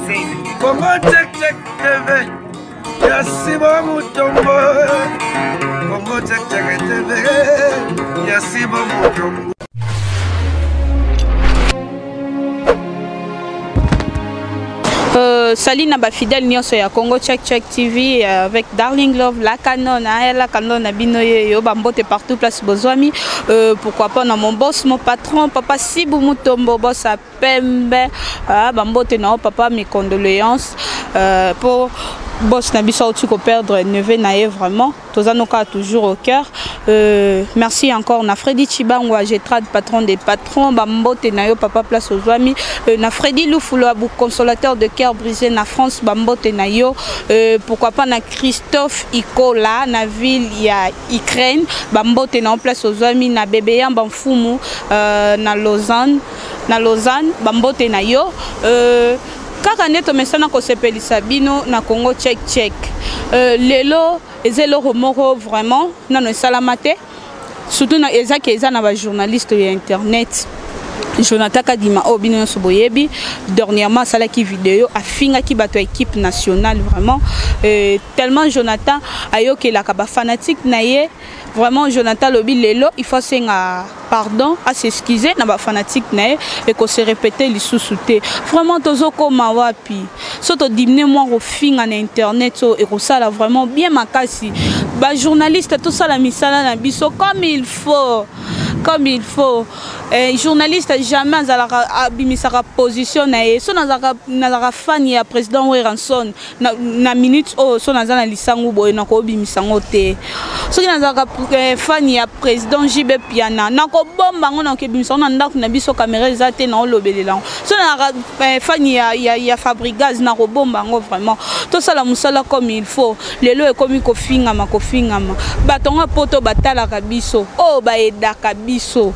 Congo Check Check TV ya Sibo Mutombo. Congo Check Check TV ya Sibo Mutombo. Salut na ba fidèle nyonso ya Congo Check Check TV avec Darling Love la canon hein, la canon na bino yo ba mbote partout place bozwami pourquoi pas na mon boss, mon patron, papa Sibu Mutombo, boss à pembe, ah, ba mbote na papa, mes condoléances pour boss na biso auti ko perdre neveu na ye, vraiment toza noka toujours au cœur. Merci encore na Freddy Chibango Getrad, patron des patrons, ba mbote na yo papa place aux amis, na Freddy Lufulo abu consolateur de cœur brisé na France, ba mbote na yo, pourquoi pas na Christophe Ikola na ville ya Ukraine, ba mbote na place aux amis, na bébé Yamba Mfumu, na Lausanne, na Lausanne, ba mbote na yo, kaka nde tomesana kosepelisa bino na Congo Check Check. Lelo eza eloko moko vraiment nano esalama te, surtout na ezaki eza na ba journaliste ya internet. Jonathan Kadima oyo bino nyonso boyebi, dernièrement asalaki vidéo afingaki bato ya équipe nationale vraiment, tellement Jonathan ayokelaka ba fanatique na ye vraiment. Jonathan lobi lelo il faut senga pardon, à s'excuser na ba fanatique na ye et ko se répéter lisusu te. Vraiment tozokoma wapi so to diminuer moi kofinga na internet so ekosala vraiment bien makasi. Ba journaliste tosala misala na biso comme il faut, comme il faut. Journaliste jamais azalaka abimisaka position na ye. So nazalaka fan ya président Werrason na minute oyo, so naza na lisangu boye nakobimisa yango te. Soki nazalaka fan ya président JB Piana, nakobomba yango, nakobimisa yango na ndako na biso, caméra eza te, naolobelela yango. So nazalaka fan ya Fabregas, nakobomba yango. Vraiment tosala mosala comme il faut. Lelo ekomi kofingama, kofingama bato yango poto batalaka biso, oyo bayedaka biso,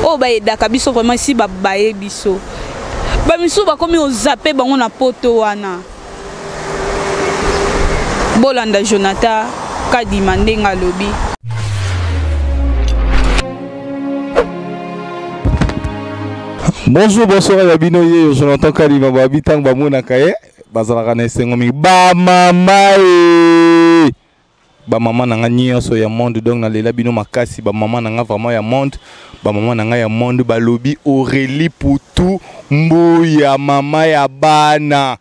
oyo bayedaka biso vraiment esi babaye biso. Bamisusu bakomi ozape bango na poto wana. Bolanda Jonathan Kadima ndenge alobi. Bonjour, bonsoir ya bino ye Jonathan Kadima. Babi ntango bamonaka ye bazalaka na esengo mingi. Bamama e bamama na nga nyonso ya monde, donc nalela bino makasi. Bamama na nga vraiment ya monde, bamama na nga ya monde, balobi Aurélie Putu Mbuya, mama ya bana,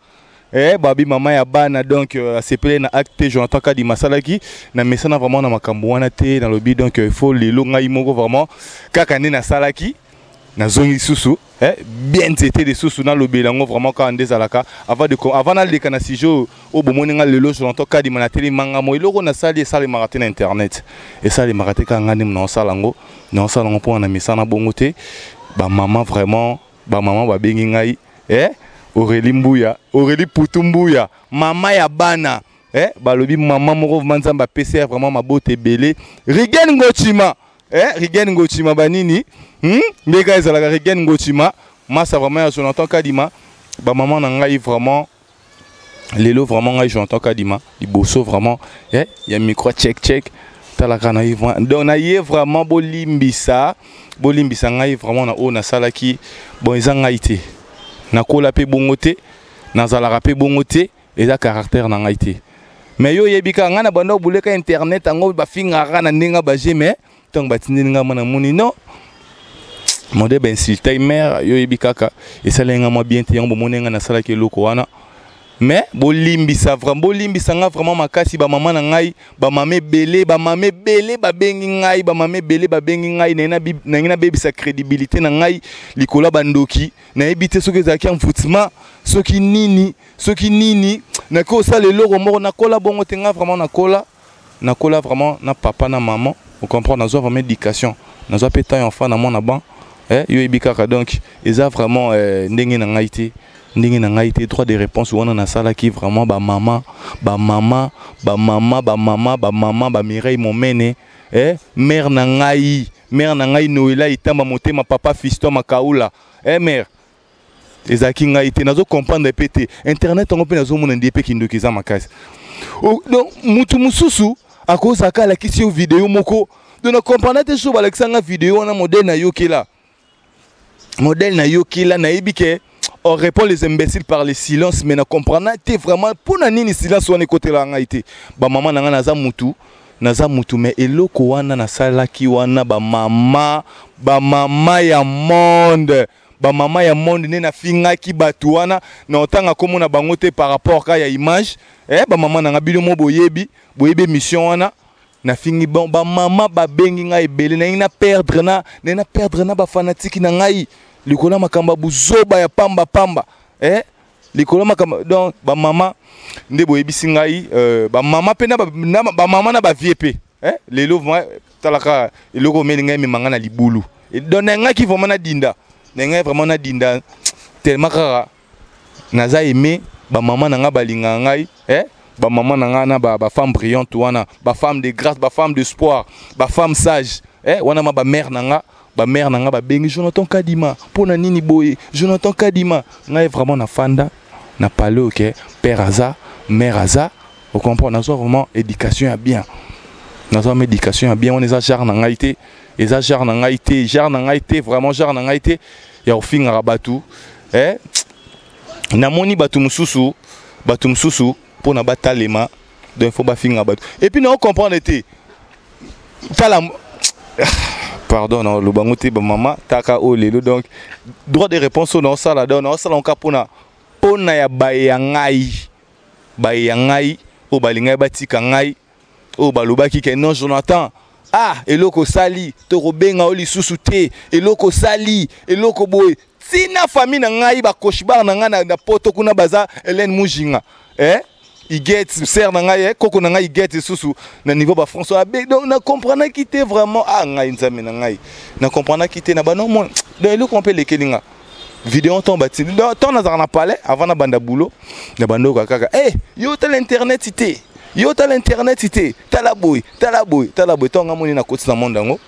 babi mama ya bana. Donc asepele na acte Jonathan Kadima asalaki na mesana vraiment na makambo wana te. Nalobi donc il faut lelo ngai moko vraiment kaka nde nasalaki, nazongi lisusu bien nzete lisusu, nalobela yango vraiment kaka nde ezalaka. Avant naleka na sujet oyo bomoni nga lelo Jonathan Kadima natelemanga mo eloko nasali esalemaka te na internet, esalemaka te, kaka nga nde naosala yango, naosala yango mpona na misana bongo te. Bamama vraiment, bamama babengi ngai Aurélie Mbuya, Aurélie Putu Mbuya, mama ya bana, balobi mama moko vraiment Nzambe apesi ye vraiment mabote ebele. Rigen Ngochima, Rigen Ngochima banini, ndeka ezalaka Rigen Ngochima masa vraiment ya Jonathan Kadima. Bamama na ngai vraiment lelo vraiment ngai Jonathan Kadima liboso vraiment ya micro check check talaka na ye. Donc na ye vraiment bolimbisa, bolimbisa ngai vraiment na oyo nasalaki. Bon, eza ngai te, nakola mpe bongo te, nazalaka mpe bongo te, eza caractère na ngai te. Mais yo oyebi kaka ngai na banda obuleka internet yango bafingaka na ndenge baje, mais ntango batindeli ngai mwana moni non modèle bainsulte mare, yo oyebi kaka esaleli ngai mwa bien te. Yango bomoni ngai nasalaki eloko wana, mais bolimbisa vraiment, bolimbisa nga vraiment makasi. Bamama na ngai, bamama ebele, bamama ebele babengi ngai, bamama ebele babengi ngai. Nangi nabebisa crédibilité na ngai likolo ya bandoki. Nayebi te soki ezalaki envoûtement, soki nini, soki nini. Nakoki kosala eloko moko, nakola bongo te. Nga vraiment nakola, nakola vraiment na papa na maman, ocomprendre, nazwa vraiment éducation, nazwa mpe temps enfant na mwana ban, yo oyebi kaka. Donc eza vraiment ndenge na ngai te, ndenge na ngai te. Droit de réponse wana nasalaki vraiment, bamama, bamama, bamama, bamama, bamama, bamireille Momene, mare na ngai, mare na ngai Noela Itamba Motema, papa Fiston Makaula, mare ezalaki ngai te. Nazocomprendre mpe te internet yango mpe nazomona nde mpe kindoki eza makasi. Donc mutu mosusu akozalaka alakisi yo video moko, donc na comprendre te. So balakisa nga video wana, modèle nayokela, modèle nayokela, nayebi ke On répond les imbéciles par le silence, mais na comprendre te vraiment mpona nini silence wana ekotela ngai te. Bamama na ngai, naza mutu, naza mutu, mais eloko wana nasalaki wana, bamama, bamama ya monde, bamama ya monde, nde nafingaki bato wana na otanga komona bango te par rapport ka ya image. Bamama na nga, bino mo boyebi, boyebi émission wana nafingi. Bon, bamama babengi ngai ebele. Nayengi na perdre na naye na perdre na bafanatiques na ngai likolo ya makambo ya buzoba ya pamba pamba, likolo ya makambo. Donc bamama nde boyebisi ngai, bamama mpe bamama na bavieux mpe, lelo vraiment talaka eloko omeli ngai, emema ngai na libulu. Donc nayangaki vraiment nadinda, nayangaki vraiment nadinda tellement kaka naza aimé. Bamama na ngai balingaka ngai, Bamama na ngai na bafemme brillante wana, bafemme de grâce, bafemme d'espoir, bafemme sage, Wana ma bamère na nga, bamère na nga babengi: "Jonathan Kadima, mpo na nini boye, Jonathan Kadima?" Ngai vraiment nafanda na pale, ok, père aza, mère aza, ocomprend. Nazwa vraiment éducation ya bien, nazwa vraiment éducation ya bien. Wana eza genre na ngai te, eza genre na ngai te, genre na ngai te, vraiment genre na ngai te ya kofingaka bato, Namoni bato mosusu, bato mosusu mpona batalema, donc faut bafinga bato. Et puis nao comprendre te, tala, pardon, naloba ngo te. Bamama, taka oyo lelo, donc droit de réponse oyo naosala, donc naosala ngo kaka mpona ya baye ya ngai, baye ya ngai oyo balingai batika ngai, oyo balobaki ke non, Jonathan, ah, eloko osali, tokobenga yo lisusu te, eloko osali, eloko boye. Ntina famille na ngai, bakoshibar na ngai na poto kuna, baza Hélène Mujinga, Iget sœur na ngai, koko na ngai Iget lisusu na niveau ba François abe. Donc na comprenaki te vraiment. Ah, ngai Nzambe na ngai, na comprenaki te na bano mona. Donc eloko mpe elekeli nga video ntango batindi, ntango nazalaka na palais avant na banda boulot, na bandoka kaka: "Yo tala internet te, yo tala internet te, tala boye, tala boye, tala boye." Ntango nga moni nakoti na monde yango,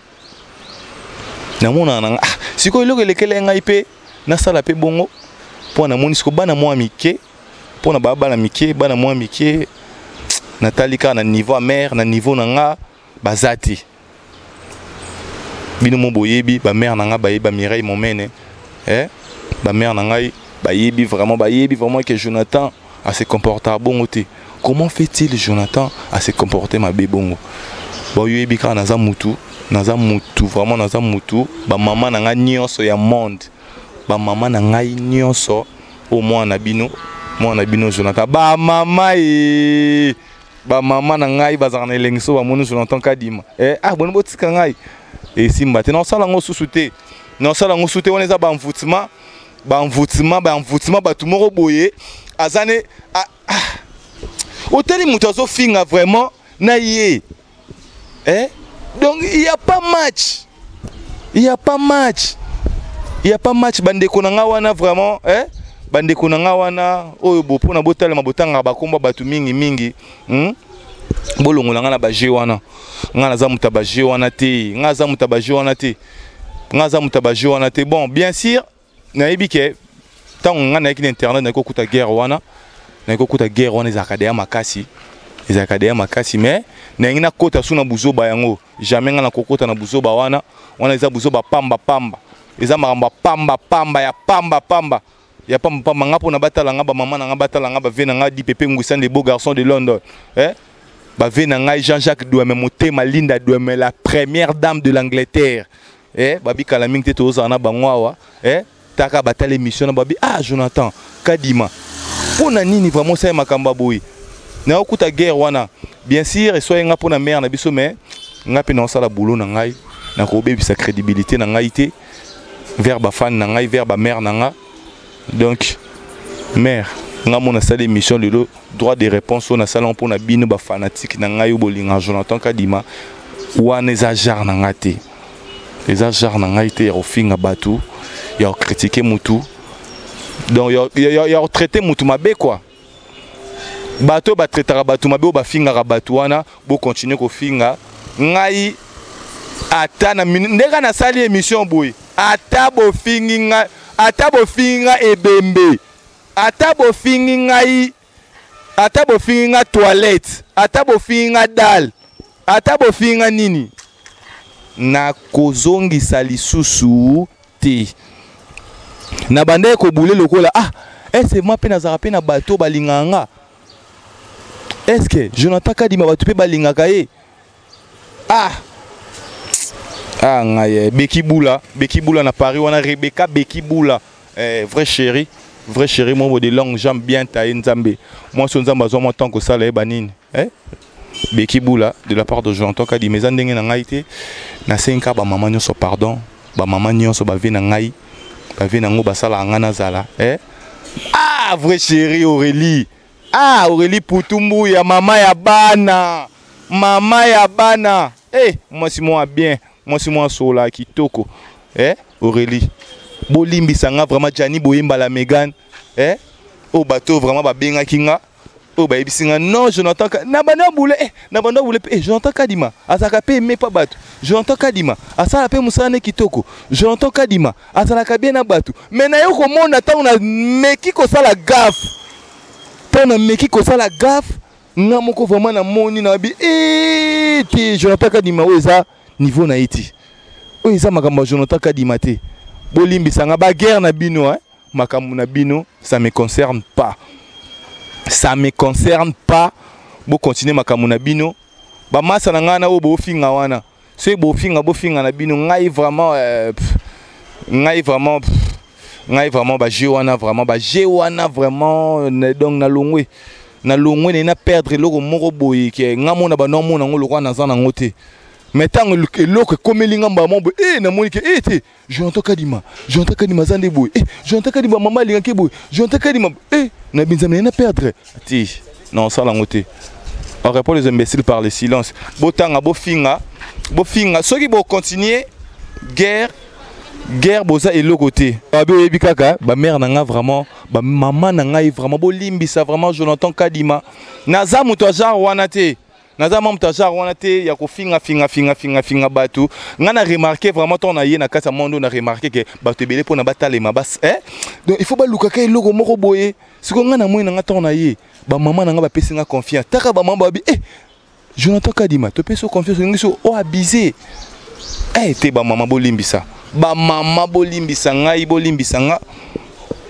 namonaka na nga: ah, sikoyo eloko elekeli ngai mpe nasala mpe bongo, mpo namoni sikoyo bana mwa mike, mpo na baa bana mike, bana mwa mike. Natali kaka na niveau ya mare, na niveau na nga baza te. Bino mo boyebi bamare na nga, bayebi Mireille Momene, Bamare na ngai bayebi vraiment, bayebi vraiment que Jonathan ase comporta bongo te. Comment fait-il Jonathan à se comporter mabe bongo? Bon, yoyebi kaka naza mutu, naza mutu, vraiment naza mutu. Bamama na ngai nyonso ya monde, bamama na ngai nyonso oyo, mwana na bino, mwana na bino Jonathan, bamama e, bamama na ngai bazalaka na elengi so bamoni Jonathan Kadima. Ah, boni botika ngai, esimba te, naosala yango susu te, naosala yango susu te. Wana eza baenvoûtement, baenvoûtement, baenvoûtement. Bato moko boye aza ne, ah, ah. Otali moto azofinga vraiment na ye, Donc il y a pas match, il y a pas match, il y a pas match. Bandeko na nga wana vraiment, Bandeko na nga wana oyo bo mpona botalema, botangaka bakomba bato mingi mingi, Bolongola nga na baje wana. Nga naza moto ya baje wana te, nga aza moto ya baje wana te, nga aza moto ya baje wana te. Bon, bien sûr nayebi ke ntango nga nayaki na internet, nayaki kokuta guerre wana, nayaki kokuta guerre wana ezalaka deya makasi, ezalaka deya makasi, mais nayengi nakota su na buzoba yango jamais. Nga nakokota na buzoba wana. Wana eza buzoba pamba pamba, eza makambo ya pamba pamba, ya pamba pamba, ya pamba pamba. Nga mpona batala nga, bamama na nga batala nga, bavieux na nga di Pepe Nguisan, le beau garçon de London, Bavieux na ngai Jean-Jacques Doueme Motema, Linda Doueme, la première dame de l'Angleterre, Babikala mingi te, tozala na bango awa, Taka batala émission na babi: "Ah, Jonathan Kadima, mpo na nini vraiment osala makambo ya boye?" Nayokuta guerre wana, bien sûr eswai nga mpo na mare na biso, mais nga mpe naosala boulot na ngai, nakobebisa crédibilité na ngai te vers bafans na ngai, vers bamare na nga. Donc mare nga mo nasala émission lelo, droit de réponse oyo nasala mpona bino bafanatiques na ngai oyo bolinga Jonathan Kadima. Wana eza genre na ngai te, eza genre na ngai te ya kofinga bato, ya kocritiquer mutu, donc ya kotraiter mutu mabe quoi. Bato oyo batraitaka bato mabe, oyo bafingaka bato wana, bocontinue kofinga ngai. Ata na ndenge nasali émission boye, ata bofingi ngai, ata bofingi ngai ebembe, ata bofingi ngai, ata bofingi nga toilette, ata bofingi nga dale, ata bofingi nga nini, nakozongisa lisusu te. Na bandaki kobule lokola ah est-ce moi mpe nazalaka mpe na bato balingaka nga? Est-ce que Jonathan Kadima bato mpe balingaka ye? Ah ah ngai eh, Beki Bula, Beki Bula na Paris wana, Rebecca Beki Bula, eh, vrai chéri, vrai chéri, moi de longues jambes bien taillées, Nzambe moi so Nzambe azwa mwa temps kosala ye banini, eh? Beki Bula de la part de Jonathan Kadima, eza ndenge na ngai te. Nasengi kaka bamama nyonso pardon, bamama nyonso bave na ngai, bave nango basalaka ngai nazala, eh? Ah vrai chéri Aurélie, ah Aurélie Putumbu ya mama ya bana, mama ya bana, eh, mwasi mwa bien, mwasi mwa sola kitoko, eh? Aurélie bolimbisa nga vraiment. Gianni Boyemba la Megan, eh? Oyo bato vraiment babengaki nga, oyo bayebisi nga non, Jonathan na banda bule, eh, na banda bule eh, Jonathan Kadima azalaka mpe aime pa bato, Jonathan Kadima asala mpe mosala ne kitoko, Jonathan Kadima azalaka bien na bato. Mais naye komona ntango nameki kosala gaffe, ntango nameki kosala gaffe nga moko vraiment namoni nayebi eh, te Jonathan Kadima oyo eza niveau na ye te, oyo eza makambo ya Jonathan Kadima te. Bolimbisa nga, baguerre na bino, eh? Makambo na bino, ça me concerne pas, ça me concerne pas. Bocontinue makambo na bino, bamasa na ngai na oyo bofinga wana, soki bofinga, bofinga na bino. Ngai vraiment, pff, ngai vraiment, pff, ngai vraiment baje wana vraiment, baje wana vraiment, donc nalongwe, nalongwe naye na perdre eloko moko boye ke nga mona bando amona yango lokola naza nango te. Mais ntango eloko ekomeli nga mbala moko boye, eh, namoni ke eh, te Jonathan Kadima, Jonathan Kadima aza nde boye, eh, Jonathan Kadima mama alingaki boye, Jonathan Kadima, eh, na binzambe na perdre te, na osala yango te. On répond les imbéciles par le silence. Botanga, bofinga, bofinga, soki bocontinue guerre, guerre boza eloko te. Babe oyebi kaka bamare na nga vraiment, bamama na ngai vraiment, bolimbisa vraiment Jonathan Kadima, naza moto ya genre wana te, naza mwa moto ya genre wana te ya kofinga finga finga finga finga bato. Ngai na remarke vraiment, ntango na ye na kati ya monde, na remarke ke bato ebele mpona batalema bas, eh? Donc il faut balukaka eloko moko boye. Sikoyo ngai na moi na ngai, ntango na ye, bamama na ngai bapesi nga confiance, taka bamama babi eh, Jonathan Kadima topesi yo confiance, olingi so oabuse, eh, te. Bamama bolimbisa, bamama bolimbisa ngai, bolimbisa nga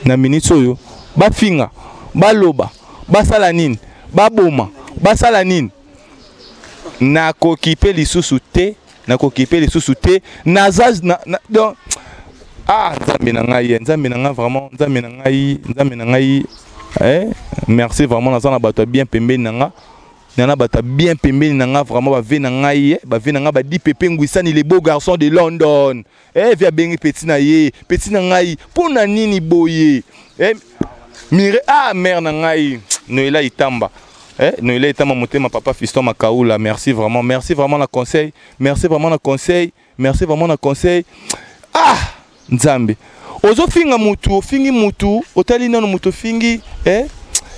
na minute oyo. Bafinga, baloba, basala nini, baboma, basala nini, nakoki mpe lisusu te, nakoki mpe lisusu te. Naza na, na, donc ah Nzambe na ngai, Nzambe na ngai vraiment, Nzambe na ngai, Nzambe na ngai, eh, merci vraiment. Naza na bato ya bien pembeni na nga, nana bato ya bien pembeni na nga vraiment, bave na ngai, eh, bave na ngai badi Pepe Ngwisani, le beau garçon de London, eh, vi abengi petit na ye, petit na ngai, mpo na nini boye, eh, mire ah mère na ngai Noela Itamba, eh, Noela Itamba motema, papa Fiston Makaula, merci vraiment, merci vraiment na conseil, merci vraiment na conseil, merci vraiment na conseil. Ah Nzambe, ozofinga mutu, ofingi mutu, otali nano mutu ofingi, eh?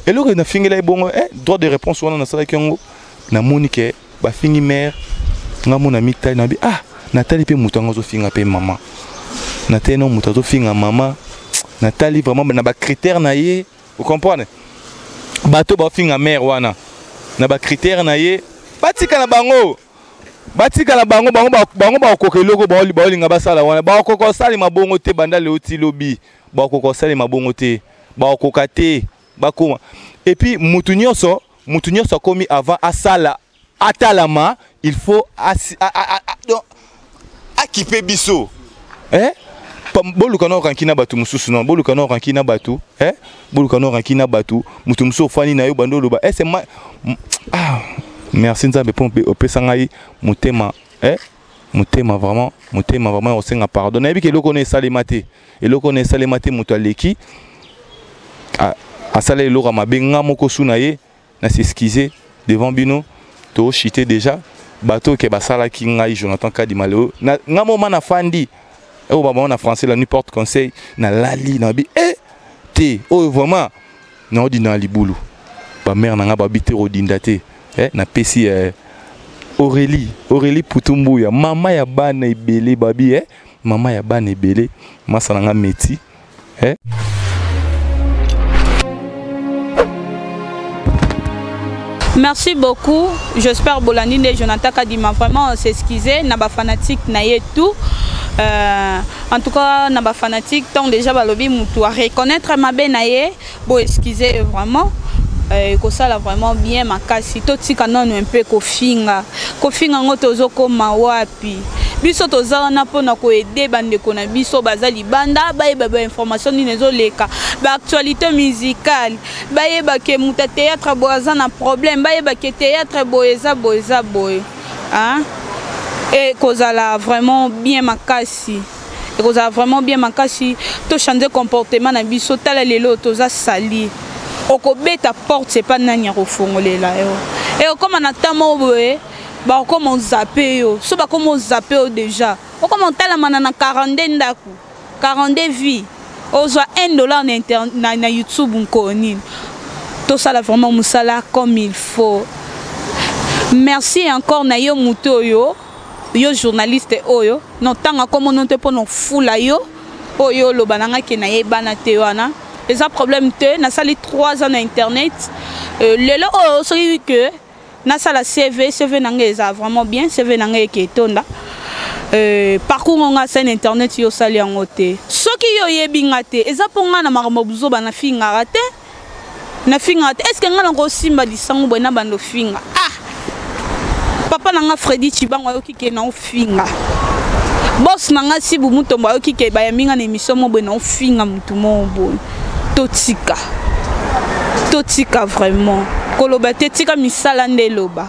Eloko nafingela ye bongo, eh? Droit de réponse wana nasalaki yango, namoni ke bafingi mare nga, mona mitali nabi ah, natali mpe moto yango azofinga mpe mama, natali no moto azofinga mama, natali vraiment na bacritère na ye, ocomprendre, bato bafinga mare wana na bacritère na ye, batika na bango, batika na bango, bango bango bakokoka eloko baolinga basala wana, bakokoka kosalema bongo te. Banda leo ti lobi bakokoka kosalema bongo te, bakokoka te, bakoma. Et puis mutu nyonso, mutu nyonso akomi avant asala atalama, il faut donc akipe biso, eh? Boluka na oranki na bato mosusu, non, boluka na oranki na bato, eh? Boluka na oranki na bato, moto mosusu ofandi na yo bando oloba ese ma ah, merci Nzambe mpo opesa ngai motema, eh? Motema vraiment, motema vraiment osenga pardon. Nayebi ke eloko wana esalema te, eloko wana esalema te. Moto aleki asala eloko ya mabe, nga moko su na ye na s'excuser devant bino. Tochite déjà bato ke basalaki ngai Jonathan Kadima leo nga moma nafandi oyo bamama na français la nuit porte conseil. Nalali nabi e te oyo vraiment naodinda na libulu, bamare na nga babi te kodinda te, eh, napesi eh, Aurélie, Aurélie Putumbuya, mama ya bana ebele, babi eh, mama ya bana ebele, masa na nga meti, eh. Merci beaucoup. J'espère bolandi nde Jonathan Kadima vraiment s'excuser na ba fanatique na ye tout. En tout cas na bafanatique, ntango déjà balobi mutu areconnaître mabe na ye, bo excuse vraiment, ekosala vraiment bien makasi. Totika nano un peu kofinga. Kofinga yango, tozokoma wapi? Biso toza wana mpona koaider bandeko na biso baza libanda, bayeba bainformation nini ezoleka, baactualité musicale, bayeba ke moto ya théâtre boye aza na problème, bayeba ke théâtre boye eza boye, eza boye. Ekozala vraiment bien makasi, ekozala vraiment bien makasi. Tochange comportement na biso. Tala lelo toza sali, okobeta porte epa nani akofongolela yo? Ekokóma na ntan moko boye, bakokóma ozapper yo. So bakóma ozapper yo déjà, okóma otalamana na 42 ndako, 42 vie, ozwa 1 dollar na YouTube. Nkoo nini? Tosala vraiment mosala comme il faut. Merci encore na yo motu oyo, yo journaliste oyo notanga komona te mpo nofula yo, oyo oloba na nga ke nayebana te. Wana eza problème te. Nasali 3 ans na internet. Lelo oyo soki ke nasala CV, CV na ngai eza vraiment bien. CV na ngai eke etonda. Parcours ngo nga asali na internet, yo osali yango te. Soki yo oyebi nga te, eza mpo nga na makambo buzoba nafingaka te, nafingaka te. Est ce que nga nakosimba lisango boye na bando finga? Ah, papa na nga Fredi Chibango ayoki ke na ofinga boss na nga Sibu Mutombo, ayoki ke bayambi nga na émission mo boye na ofinga motu moko boye. Totika, totika vraiment koloba te. Tika misala nde eloba.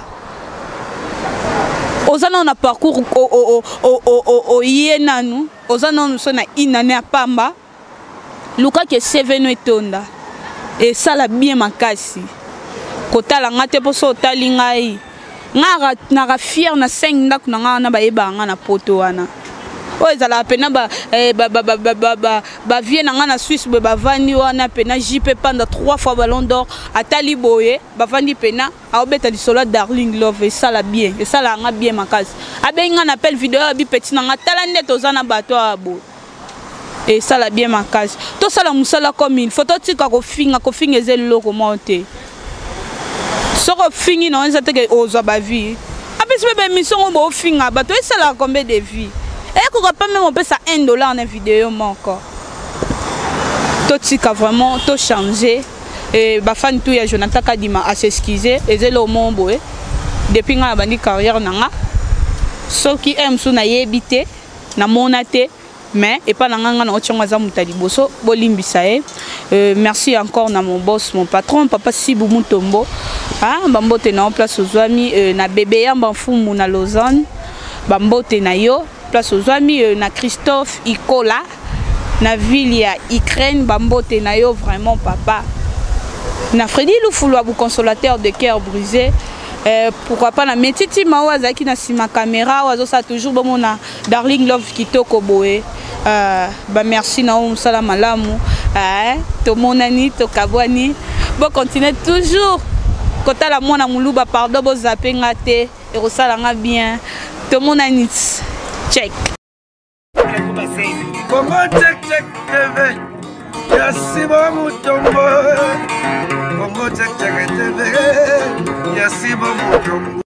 Oza nano na parcours, oye nanu, oza nanu so na inane ya pamba. Lukaki CV no etonda, esala bien makasi. Kotala nga te, mpo so otali ngai, nga naka fier na 5 ndako na nga wana, bayebaka nga na poto wana. Oyo ezalaka mpena bavie na nga na Suisse boye, bavandi wana mpena JP Panda, 3 fois Ballon d'Or, atali boye, bavandi mpena aobeta lisolo ya Darling Love. Esala bien, esalaka nga bien makasi. Abengi nga na appel vidéo, abi: "Petit na nga, tala nde toza na bato awa boye." Esala bien makasi. Tosala mosala comme il faut, totika kofinga. Kofinga eza eloko moko te. Soki ofingi na eza teke ozwa bavie. Apesi mpe baémission ngo boofinga bato, esalaka combien de vues? Ekoka pa même opesa 1 dollar na vidéo moko. Totika vraiment, tochange. Bafani tu ya Jonathan Kadima as'excuse, eza eloko moko boye. Depuis ngai nabandi carrière na nga, soki e mosusu nayebi te, namona te, mais epa na nga, nga na otiango aza moto ya liboso, bolimbisa ye. Merci encore na mon boss, mon patron, papa Sibu Mutombo. Ah, bambote na yo place ozwami. Na bebe Yamba Mfumu na Lausanne, bambote na yo place ozwami. Na Christophe Ikola na ville ya Ukraine, bambote na yo vraiment papa. Na Fredi Lufulu abu, consolateur de cœur brisé. Pourquoi pas na Metiti Mao, azalaki na nsima caméra, oyo azosala toujours bomona Darling Love kitoko boye. Bamerci na oyo mosala malamu. Tomonani, tokabwani. Bocontinue toujours kotala mwana moluba. Pardon, bozapper nga te, ekosala nga bien. Tomonani, check. Congo Check Check TV ya Sibo Mutombo, Congo Check Check TV ya Sibo Mutombo.